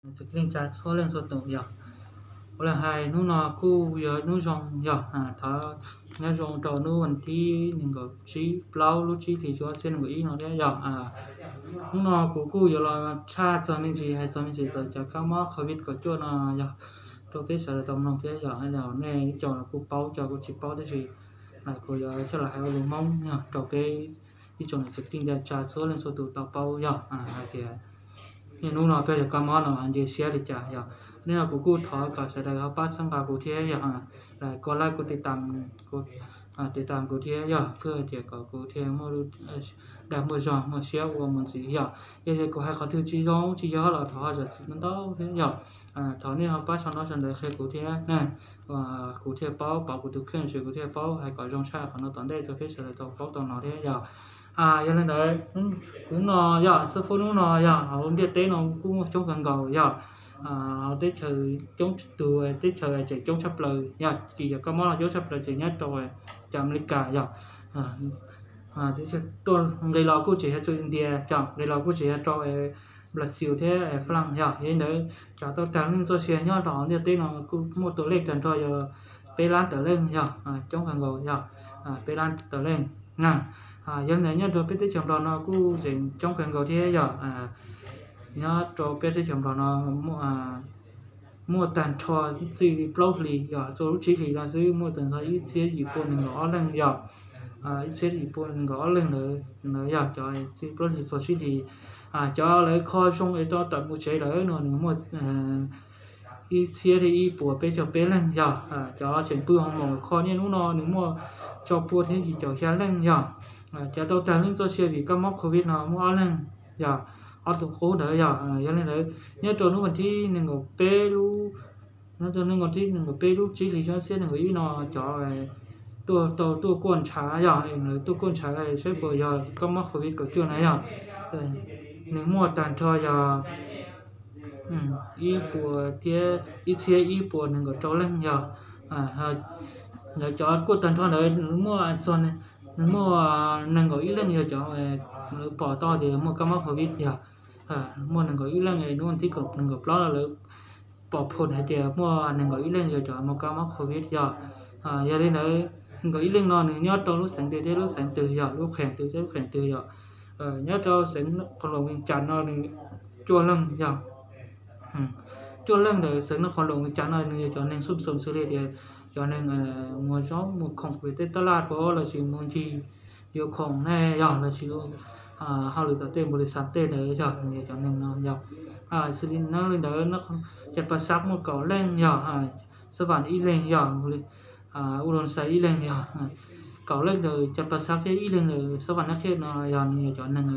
Txhua leej tsa txhua leej txhua tus yog, ua li hais hnub no kuj yog hnub zoo yog, thov nyob zoo rau hnub vas thib nees nkaum tsib plaub lub tsib hlis xyoo ob txhiab nees nkaum ib no thiab yog. Hnub no kuv kuj yuav los tshaj txog me ntsis, hais txog me ntsis txog cov kab mob covid kaum cuaj no yog rau peb sawv daws tau mloog thiab yog, nej ib co kuj paub, ib co kuj tsis paub tab sis kuv yuav coj los hais ua lus Hmoob yog rau peb ib tsoom niam txiv kwv tij neej tsa txhua leej txhua tus tau paub yog hais tias niaj hnub no peb cov kab mob no nce siab li cas yog. Hnub no kuv kuj thov kom sawv daws ho pab txhawb nqa kuv thiab yog, kom like, kom tiv tam kuv thiab yog, thiaj tias kom kuv thiaj muaj, dag muaj zog muaj siab ua mus ntxiv yog. Yog tias kuv hais qhov twg tsis zoo tsis yog los thov ho zam txim ntau thiab yog. Thov nej ho pab sau ntaub sau ntawv qhia kuv thiab, kuv thiaj paub, pauv kuv tus kheej ces kuv thiaj paub hais kom zoo tshaj qhov no tom ntej rau peb sawv daws tau paub tau hnov thiab yog. Yog li ntawd, kuv no yog xib fwb hnub no yog hauv ntiaj teb no kuj muaj coob kawg nkaus yog, hauv teb chaws coob, tus teb chaws tseem coob tshaj plaws yog, ces yog kab mob no coob tshaj plaws ces nyob rau cov Amelikas yog, tuaj nqis los kuj tseem yog rau India, cov nqis los kuj tseem yog rau Brazil thiab Faraj yog. Yog li ntawd cov tau tag leej txoj sia nyob rau hauv ntiaj teb no kuj muaj tus lej tag nrho yog peb lab tawm leej yog, coob kawg nkaus yog, peb lab tawm leej na. Yog li ntawd nyob rau peb teb chaws Nplog no kuj tseem coob kawg nkaus thiab yog, nyob rau peb teb chaws Nplog no muaj tag nrho txij li plaub hlis yog txog lub tsib hlis no xwb muaj tag nrho ib txhiab yim pua nees nkaum ob leej yog, ib txhiab yim pua nees nkaum ob leej ntawd, ntawd yog cov txij plaub hlis txog tsib hlis. Cov lawv kho zoo es tau tawm mus tsev lawm no nws muaj ib txhiab thiab ib puas peb caug peb leeg yog, cov tseem pw hoo maum kho niaj hnub no nws muaj rau pua thiab yim caum xya leej yog. Cov tau tag leej txoj sia vim kab mob covid no muaj ob leeg yog, ob tug qub ntawd yog. Yog li ntawd nyob rau hnub vas thib nees nkaum peb lub, nyob rau hnub vas thib nees nkaum peb lub tsib hlis xyoo ob txhiab nees nkaum ib no cov tuaj tau tuaj kuaj ntshav yog, lawv tuaj kuaj ntshav saib puas yog kab mob covid kaum cuaj na yog. Nws muaj tag nrho yog ib puas thiab ib txhiab ib puas nees nkaum rau leej yog. Ntawd cov kuaj tag nrho ntawd nws muaj txog, nws muaj nees nkaum ib leej yog cov lawv pom tau tias muaj kab mob covid yog. Muaj nees nkaum ib leej hnub vas thib nees nkaum plaub lawv pom phom hais tias muaj nees nkaum ib leej yog cov muaj kab mob covid yog. Yog li ntawd nees nkaum ib leej no nws nyob rau lub xeev twg thiab lub xeev twg yog, lub qhev twg thiab lub qhev twg yog. Nyob rau xeev Naj Qhoos Loos Vias Cas no nws cuaj leej yog. Cuaj leej ntawd xeev Naj Qhoos Loos Vias Cas no nws yog cov neeg xub xum xws li tias cov neeg mus zaub mus khoom pem tej taj laj pem lossis mus ncig yuav khoom ne yog lossis hauj lwm tom tej npaum li xav tej ntawd yog nws yog cov neeg no yog. Xws li no li ntawd Cas Pas Xaj muaj kaum leej yog, Xab Vas ib leeg yog, Uv Loos Xais ib leeg yog. Kaum leej ntawd Cas Pas Xaj thiab ib leeg ntawd Xab Vas Nab Khiaj no yog nws yog cov neeg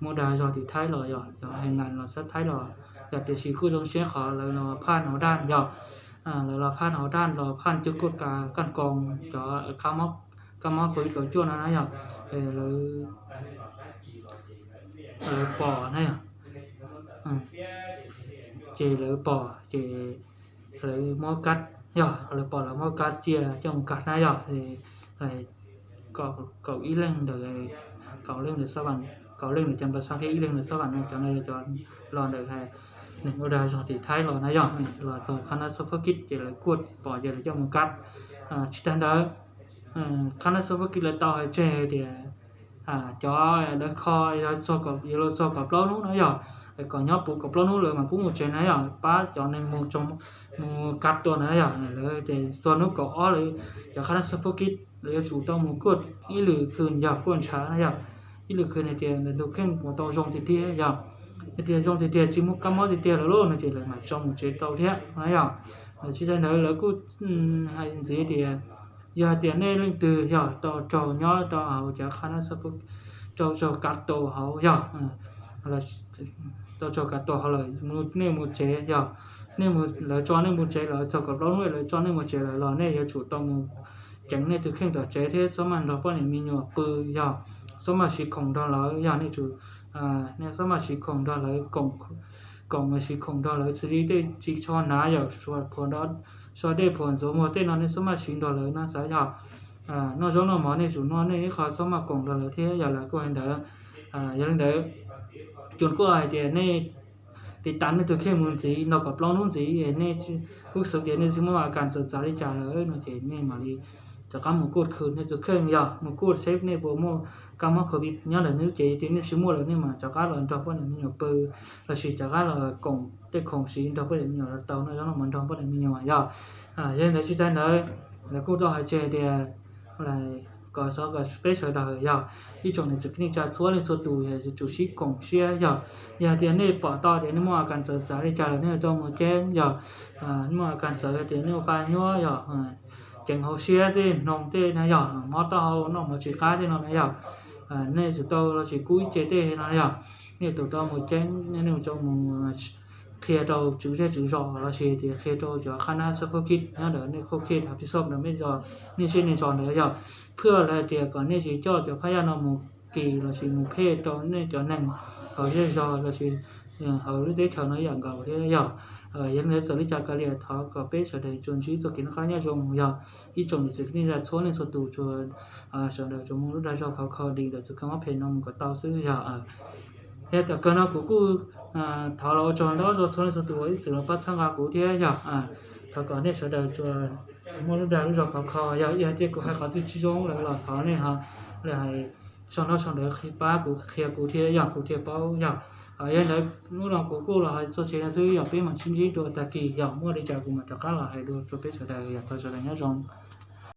mus dag zog tim Thaib los yog cov hais nas los sab Thaib los yog, tiam sis kuj zoo siab qhov lawv los phaj hauv daj yog, lawv los phaj hauv daj los phaj cuag kuaj kaj koos cov kab mob covid kaum cuaj no na yog, lawv pom na yog, ces lawv pom ces lawv muab kab, yog lawv pom lawv muab kab cia coj mus kav na yog. Kaum ib leej ntawd, kaum leej ntawd Xab Vas, kaum leej ntawd Cas Pas Xaj thiab ib leeg ntawd Xab Vas no cov no yog cov los ntawm neeg ua dag zog tim Thaib los na yog, los txog khab nab xob fab kib ces lawv kuaj pom ces lawv coj mus kav. Tsis tas ntawd, khab nab xob fab kib lawv tau hais tseg tias cov lawv kho yuav los txog kaum plaub hnub na yog, kom nyob puv kaum plaub hnub lawv mam pub mus tsev na yog, pab cov neeg mus, mus kav tua na yog. Lawv ces txog hnub kaum ob lawv, cov khab nab xob fab kib lawv yuav tsum tau mus kuaj ib lwm khw yog kuaj ntshav na yog, ib lwm khw hais tias tus kheej puas tau zoo tiag tiag yog, hais tias zoo tiag tiag tsis muaj kab mob tiag tiag lawm lauj no ces lawv mam tso mus tsev tau thiab na yog. Tsis tas ntawd lawv kuj hais ntxiv tias yog hais tias nej leej twg yog tau raug nyob rau hauv cov khab nab xob fab, tau raug kav tua hauv yog, tau raug kav tua hauv lawm, nej mus tsev yog, nej, lawv tso nej mus tsev lawm, txog kaum plaub hnub lawv tso nej mus tsev lawm los nej yuav tsum tau mus ceev nej tus kheej tom tsev thiab txhob maj nrog poj niam me nyuam pw yog, txhob maj siv khoom nrog lawv yog, nej tsum, nej txhob maj siv khoom nrog lawv, koom, koom siv khoom nrog lawv xws li tej ris tsho hnav yog, phuam, so dej phuam ntxuav muag tej no nej txhob maj siv nrog lawv no xav yog, noj zaub noj mov nej tsum noj nej ib qho, txhob maj koom nrog lawv thiab yog, lawv kuj hais ntawd. Yog li ntawd, cuag kuj hais tias nej tiv tas nej tus kheej mus ntxiv no kom plaub hnub ntxiv nej kuj xav tias nej tsis muaj a kas txawv txav li cas lawm no ces nej mam li rov qab mus kuaj khwv nej tus kheej yog mus kuaj seb nej puas muaj kab mob covid nyob ntawm nej lub cev. Tias nej tsis muaj lawm nej mam rov qab los nrog poj niam me nyuam pw lossis rov qab los koom tej khoom siv nrog poj niam me nyuam los tau no, yog no mas nrog poj niam me nyuam yog. Yog li ntawd tsis tas ntawd lawv kuj tau hais tseg tias kom xov kom peb sawv daws yog ib tsoom niam txiv kwv tij neej tsa txhua leej txhua tus yuav tsum sib koom siab yog. Yog tias nej pom tau tias nej muaj a kas txawv txav li cas lawm nej yuav tau mus cheeb yog. Nej muaj a kas txawv tias nej ua faj nyuab yog, ceev hauv siab tej hnoos tej no yog, mob taub hau noj mov tsis qab tej no na yog, nej yuav tsum tau lossis kub ib ce tej no yog, nej yuav tsum tau mus cheeb, nej yuav tsum mus qhia rau tswv zej tswv zos lossis tias qhia rau cov qhab nab xab fab kij nyob ntawm nej qhov kij hab pij xoj ntawm nej zos, nej zej nej zos ntawd yog, phwj lawv hais tias kom nej tsis coj cov phaj yaj no mus kis lossis mus phej rau nej cov neeg hauv zej zog lossis hauv lub teb chaws no ib yam nkaus thiab yog. Yog li ntawd txawm li cas kav liam thov kom peb sawv daws tsuas ntsib txoj kev noj qab nyob zoo yog, ib tsoom niam txiv kwv tij neej tsa txhua leej txhua tus tsuas sawv daws tsuas muaj lub dag zog khov kho dim ntawm tus kab mob phem no mus kom tau xwb yog. Yog tias kawg no kuv kuj thov los ua tsaug ntau rau txhua leej txhua tus uas ib txwm los pab txhawb nqa kuv thiab yog. Thov kom nej sawv daws tsuas muaj lub dag lub zog khov kho yog. Yog tias kuv hais qhov twg tsis zoo lawm los thov nej ho, lawv hais sau ntaub sau ntawv qhia pab kuv, qhia kuv thiab yog kuv thiaj paub yog. Yog li ntawd hnub no kuv kuj los hais txog tsev no xwb yog, peb mam sib ntsib dua tag kis yog, muaj li cas kuv mam rov qab los hais dua rau peb sawv daws yog, thov sawv daws nyob zoo.